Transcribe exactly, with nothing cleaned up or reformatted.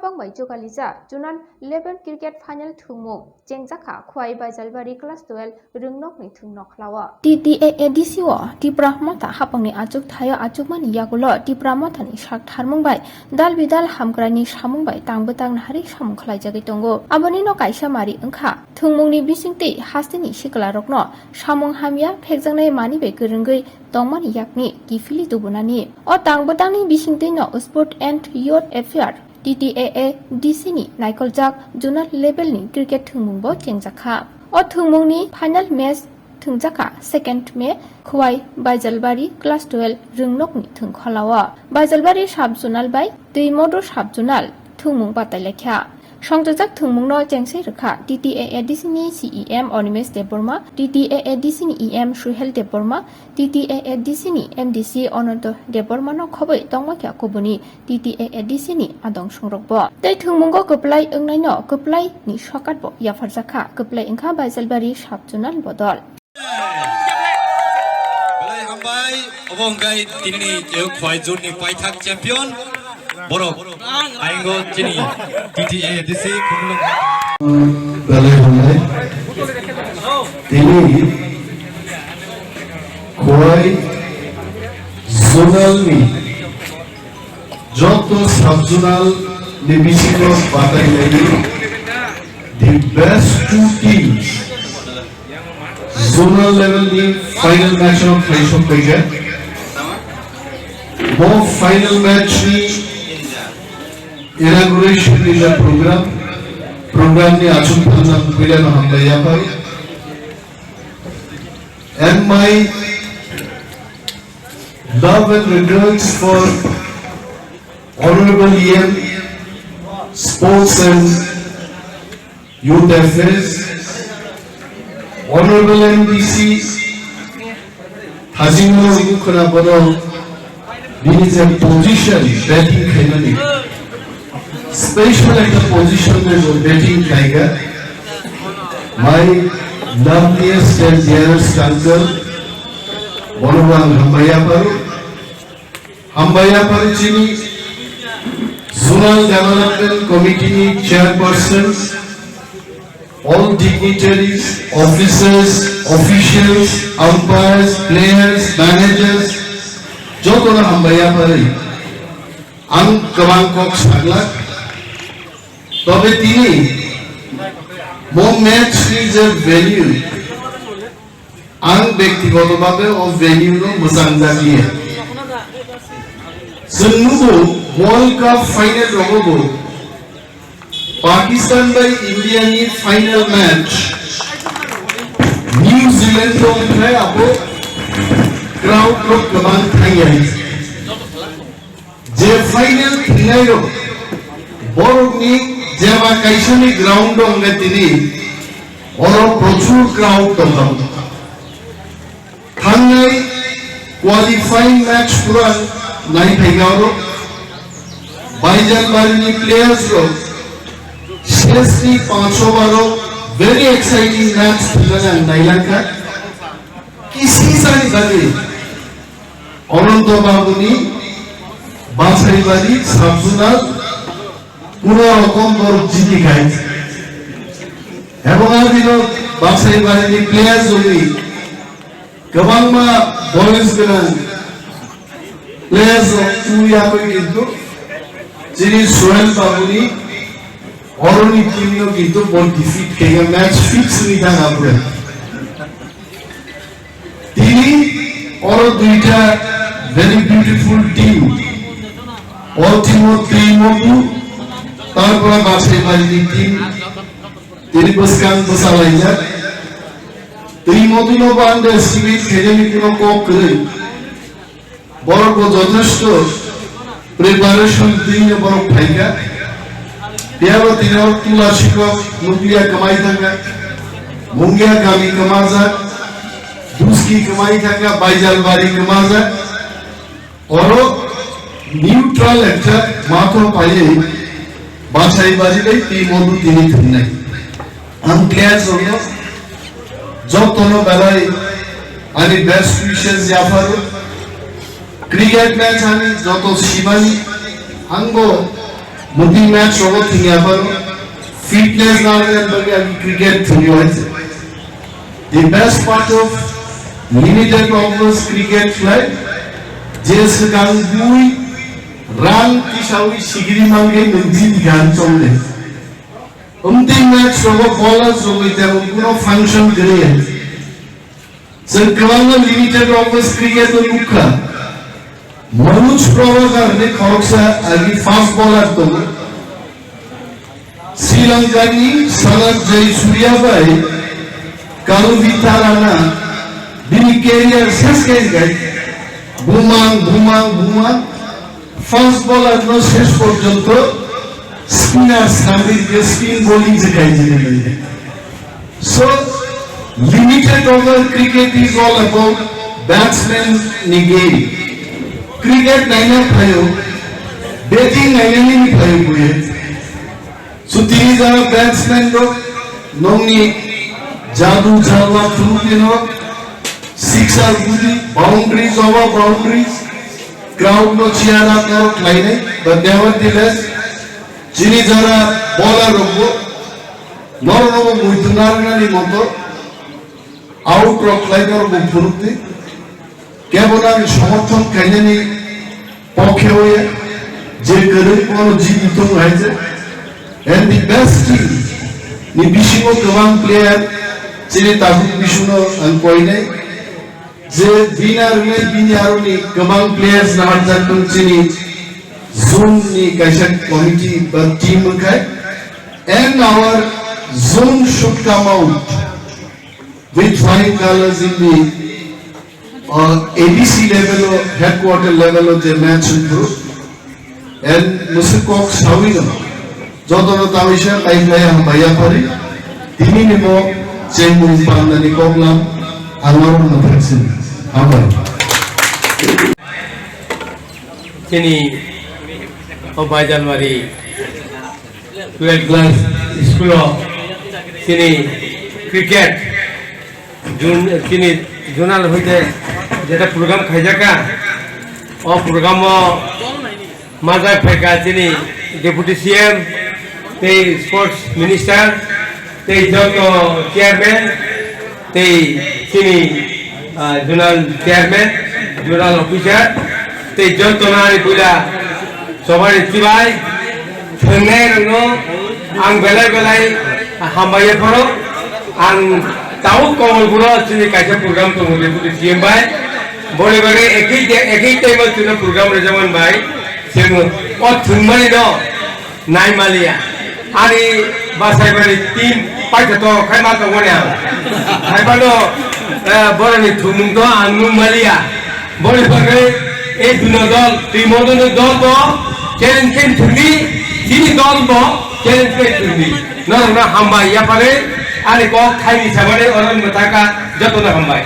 Tongbai Jogalija Zonal Level Cricket Final thwngmung chengjakha Khwai Baijalbari Class twelve Rwngnokni thwngnokhwlao. T T A A D C o Tipra Motha hapangni achuk thaio achukmani yagulo Tipra Mothani sak tharmung bai dal bidal hamkraini samung bai tang bwtang nahari samung khlaijagwi tongo. Abonino kaisa mari wngkha thwngmungni bisingtwi hasteni siklarokno samung hamya phekjaknai manwi bai kwrwngwi tongmani yakni kiphilwi tubunani. O tang bwtangni bisingtwino Sport and Youth Affair, T T A A D C ni naikoljak zonal level ni cricket thwngmungbo chengjakha. O thwngmungni final match thwngjakha second May Khwai Baijalbari Class twelve Rwngnokni thwngkhwlao. Baijalbari sub zonal bai Twimodu sub zonal thwngmung batailaikha. Songchajak thwngmungno chengsai rwkha T T A A D C ni C E M Animesh Debbarma, T T A A D C ni E M Suhel Debbarma, T T A A D C ni M D C Ananto Debbarmano khobwi tongmakha kubuni T T A A D C ni adong songrokbo. Tei thwngmungo kwplai wngnaino kwplaini sokatbo yapharjakha, kwplai wngkha Baijalbari sub zonal bodol. Belai hambai, obo hwnkhe tinini Khwai zone ni paithak champion borok. Aingo chini T T A D C Khumulwng. Belai hambai. Tini Khwai zonal ni joto sub zonal ni bisingo batai laidi the best two teams. Zonal level ni final match o khaisok paikha. Bo final match ni inauguration ni je program, program ni achuk thangjak puila no hambai yaphai. And my love and regards for Honorable E M, Sports and Youth Affairs, Honorable M D C, Thajingno Mukhana Bono, bini je position batting khaimani, special ekta position de bo batting khaiga. My loveliest and dearest uncle, bono ang hambai yapharo. Hambai yapharo chini Zonal Development Committee ni chairperson, all dignitaries, officers, officials, umpires, players, managers, jotono hambai yapharo. Ang kwbang kok saglak, tobe tini bo match ni je venue, ang bektigoto bhabe o venue no mwchang jakliya. Chwng nugo World Cup final rogo bo Pakistan bai India ni final match New Zealand o wngkhe abo crowd rok kwbang thangya. Je final thwngnairok borokni jeba kaisani ground o wngkha tini, oro prochur crowd tongkha. Thangnai qualifying match pura nai phaikha oro. Baijalbarini players rok sesni panch over o very exciting match thwngnani ang nailangkha. Kisi sani bagwi Ananto Babuni Basaibari sub-zonal kuno rokom borok jiti khai. Ebong a dino Basaibari ni players rokni kwbangma boyos gwnang players rok twi yakwi kintu chini Sohel Babuni oroni team no kintu bo defeat khe match fix ni thang apre. Tini oro duita very beautiful team. O team o twi modu, tarpore Basaibari ni team. Tini bwskang bwsalaijak. Twi modu no bo underestimate khainani kuno kok kwrwi. Borok bo jothesto preparation twi no borok phaikha. Phiya bo tini o Tula Sikok nukliya kwmai thangkha, Mungia kami kwmajak, Duski kwmai thangkha, Baijalbari kwmajak. Oro neutral ekta matho paiwi Basaibari bai twi modu tini thwngnai. Ang players rokno jotono belai ani best wishes yapharo. Cricket match ani joto simani ang bo Muti match rogo thwngya phano fitness narwknani bagwi agi cricket thwngwi waisa. The best part of limited overs cricket khlai je swkang bui rang tisawi sigiri mangwi nungji digan chongle. Umti match rogo bowler rogwi temo kuno function kwrwi. Chwng kwbangma limited overs cricket o nukha. Manoj Prabhakar ni khoroksa agi fast bowler tongo. Sri Lanka ni Sanath Jayasuriya bai Karuvi Tarana bini career ses khe gai bumang, bumang, bumang. Fast bowler no ses porjonto spinner sangwi je spin bowling je kai jini. So, limited over cricket is all about batsman ni game. Cricket naina phayo, batting naina ni phayo buye. So, tini jara batsman rok nongni jadu jalwa thumukni no sixer budi, boundaries over boundaries, crowd no cheer up narok khlainai, but nevertheless, chini jara bowler rokbo norok no muitu narwknani moto out rok khlai norok bo phunukdi. Kebo no ang somorthon khainani pokhe oye, je kwrwi bono jiti tongo hai je. And the best team ni bisingo kwbang player chini tabuk bisingno ang koinai. Je winner wngnai bini aroni kwbang players naharjak tong chini zone ni kaisa committee ba team wngkhai. And our zone should come out with flying colors in the, uh, A D C level o, headquarter level o je match wngkhu. And mwswk kok sawi no jotono tawi se tai khlai hambai yaphari. Tini ni bo chengmung pandani koklam ang norok no thaksin. Hambai. Chini o bai January twelve class school o chini cricket Jun-, chini zonal hoite jeta program khaijaka, o program o majak phaika chini Deputy C M, tei Sports Minister, tei joto chairman, tei chini, ah, zonal chairman, zonal officer, tei joto nani puila Chobani chibai thwngnai rokno ang belai belai hambai pharo ang tau Kamalpuro chini kaisa program tongo deputy C M bai. Boni bagwi ekhi ekhi time o chini program rejaman bai. Chini o thwngmani no nai maliya. Ani bwsai bari team paithato khai ma tongmani ang. Hai phano, eh, boroni thumung to ang nung maliya. Boni bagwi ei duno dol, twi modoni dol bo challenge khe thwngdi, chini dol bo challenge khe thwngdi. Norokno hambai yaphare, ani kok thaini sabani oro mwthaka jotono hambai.